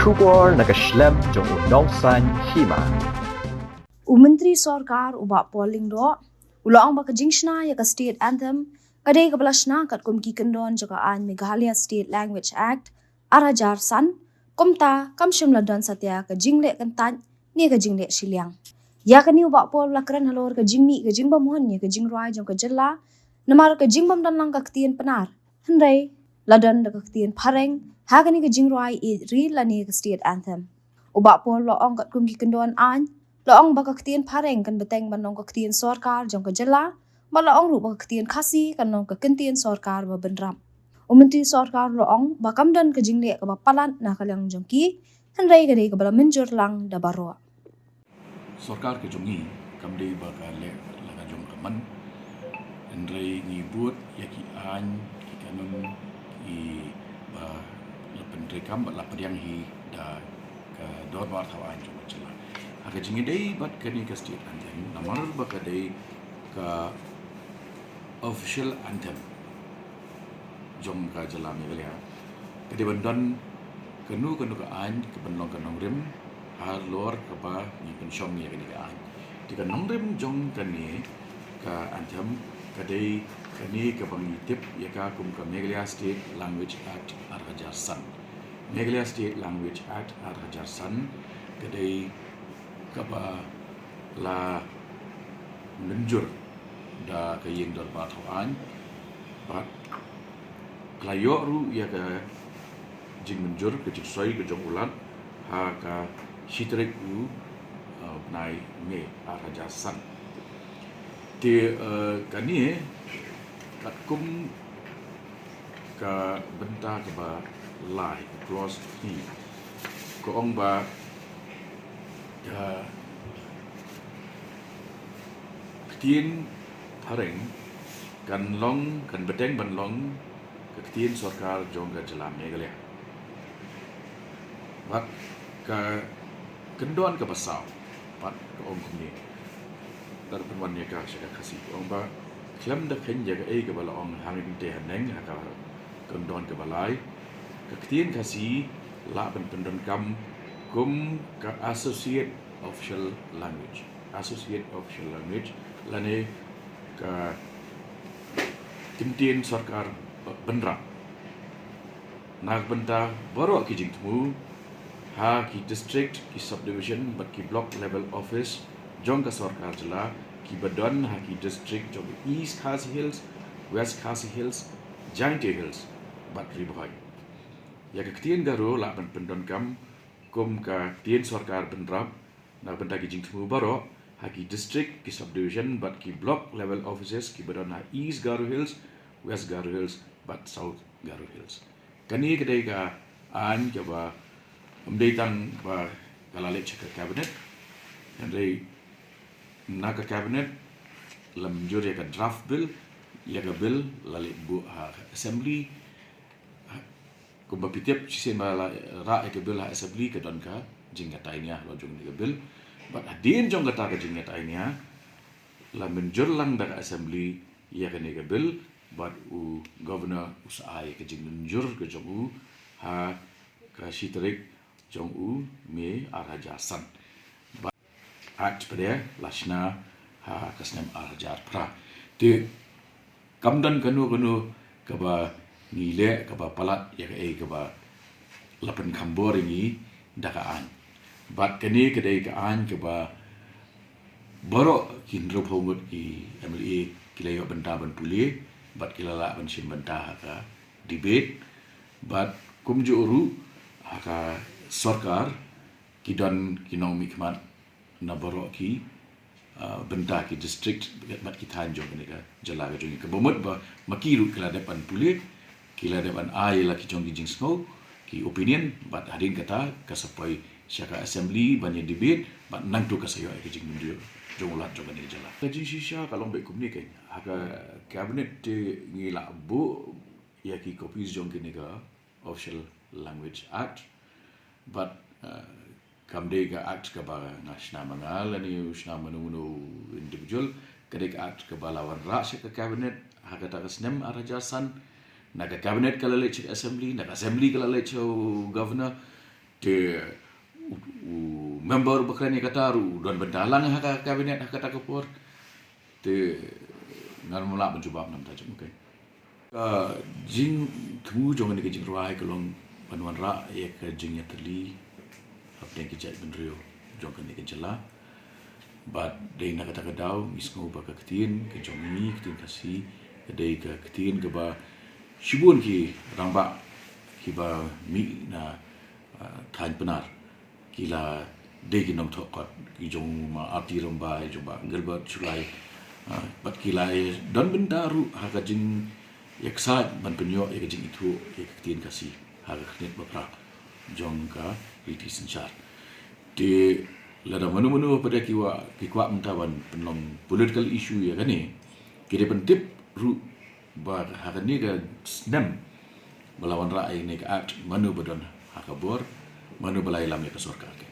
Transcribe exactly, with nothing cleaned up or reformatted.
Khubor na ka shlem jong u Nongsaiñ Hima. U Myntri Sorkar u Bah Paul Lyngdoh u la ong ba ka jingshna ïa ka State Anthem ka dei kaba la shna katkum ki kyndon jong ka aiñ Meghalaya State Language Act ar hajar san, kumta kam shym la don satia ka jingleh kyntait ne ka jingleh shiliang. Ïa kane u Bah Paul u la kren halor ka jingmih ka jingbymhun ïa ka jingrwai jong ka jylla namar ka jingbym don lang ka ktien Pnar, hynrei la don da ka ktien Phareng ha kane ka jingrwai ïeid ri lane ka State Anthem. U Bah Paul u la ong katkum ki kyndon aiñ, u la ong ba ka ktien Phareng kan bteng ban long ka ktien sorkar jong ka jylla, bad u la ong ruh ba ka ktien Khasi kan long ka kyntien sorkar ba bynrap. U Myntri Sorkar u la ong ba kam don ka jingleh kaba palat na ka liang jong ki, hynrei ka dei kaba la mynjur lang da baroh. Sorkar ka jong ngi kam dei ba ka leh la ka jong ka man, hynrei ngi bud ïa ki aiñ, ki kanun, kiba la pyntreikam bad la pdiang hi da ka Dorbar Thaw Aiñ jong ka jylla. Ha ka jingïadei bad kane ka State Anthem, namar ba ka dei ka official anthem jong ka jylla Meghalaya, ka dei ban don kano kano ka aiñ kaban long ka nongrim halor kaba ngi pynshong ïa kane ka aiñ. Te ka nongrim jong kane ka anthem ka dei kane kaba ngi tip ïa ka kum ka Meghalaya State Language Act ar hajar san. Meghalaya State Language Act ar hajar san ka dei kaba la mynjur da ka Ïing Dorbar Thaw Aiñ, bad ka la ïoh ruh ïa ka jingmynjur, ka jingsoi ka jong u Lat ha ka shi tarik u, uh, bnai May ar hajar san. Te, uh, kane katkum ka bynta kaba lai, ka clause hynñiew, ka ong ba ka ktien Phareng kan long, kan bteng ban long ka ktien sorkar jong ka jylla Meghalaya. Bad ka kyndon kaba saw pat ka ong kumne, ka ruh pynwan ïa ka sha ka Khasi, ka ong ba khlem da kheiñ ïa kaei kaba la ong hangtei haneng ha ka kyndon kaba lai, ka ktien Khasi lah ban pyndonkam kum ka associate official language, associate official language, lane ka kyntien sorkar bynrap na ka bynta baroh ki jingthmu ha ki district, ki subdivision bad ki block level office jong ka sorkar jylla kiba don ha ki district jong East Khasi Hills, West Khasi Hills, Jaintia Hills bad Ri Bhoi. Ïa ka ktien Garo lah ban pyndonkam kum ka ktien sorkar bynrap na ka bynta ki jingthmu baroh ha ki district, ki subdivision bad ki block level offices kiba don ha East Garo Hills, West Garo Hills bad South Garo Hills. Kane ka dei ka aiñ kaba ym dei tang ba ka la leit sha ka cabinet, hynrei na ka cabinet la mynjur ïa ka draft bill, ïa ka bill la leit buh ha ka assembly. Kumba phi tip, shisien ba la rah ïa ka bill ha assembly ka don ka jingïatainia halor jong kane ka bill. Bad hadien jong kata ka jingïatainia la mynjur lang da ka assembly ïa kane ka bill, bad u governor u sa ai ka jingmynjur ka jong u ha ka shi tarik jong u May ar hajar san. Bad Act pat la shna ha ka snem ar hajar phra. Te kam don kano kano kaba ngi leh kaba palat ïa kaei kaba la pynkham bor ïa ngi da ka aiñ. Bad kane ka dei ka aiñ kaba baroh ki hynriewphew ngut ki M L A ki la ïoh bynta ban pule bad ki la lah ban shim bynta ha ka debate. Bad kumjuh ruh ha ka sorkar ki don ki nongmihkhmat na baroh ki, ah, bynta, ki district bad ki thaiñ jong kane ka jylla ka jong ngi, kaba mut ba ma ki ruh ki la dep ban pule, ki la dep ban ai la ki jong ki jingsngew, ki opinion, bad hadien kata ka sa poi sha ka assembly ban ïa debate, bad nangta ka sa ïoh ïa ka jingmynjur jong u Lat jong kane ka jylla. Ka jingshisha ka long beit kumne keiñ, ha ka cabinet te ngi la buh ïa ki copies jong kane ka Official Language Act. Bad, uh, kam dei ka act kaba nga shna ma nga lane u shna mano mano individual. Ka dei ka act kaba la wanrah sha ka cabinet ha kata ka snem ar hajar san. Na ka cabinet ka la leit sha ka assembly, na ka assembly ka la leit sha u governor. Te u, u member ba kren ïa kata ruh u don bynta lang ha ka kabinet ha kata ka por. Te ngan ym lah ban jubab namar ta jong u, okay. Ka jingthmu jong kane ka jingrwai ka long ban wanrah ïa ka jingïatylli hapdeng ki jaitbynriew jong kane ka jylla. Bad dei na kata ka daw ngi sngew ba ka ktien ka jong ngi, ktien Khasi, ka dei ka ktien kaba shibun ki rangbah kiba mih na, ah, thaiñ Pnar ki la dei ki nongthoh kot, ki jong ma Arti Rymbai, jong Bah Gilbert Shullai, ah, bad ki la don bynta ruh ha ka jingïaksaid ban pynïoh ïa ka jingithuh ïa ka ktien Khasi ha ka khyrnit ba phra jong ka riti synshar. Te lada mano mano pat ki wa, ki kwah mynta ban pynlong political issue ïa kane, ki dei ban tip ruh ba ha kane ka snem ba la wanrah ïa kane ka act, mano ba don ha ka bor, mano ba la ïalam ïa ka sorkar.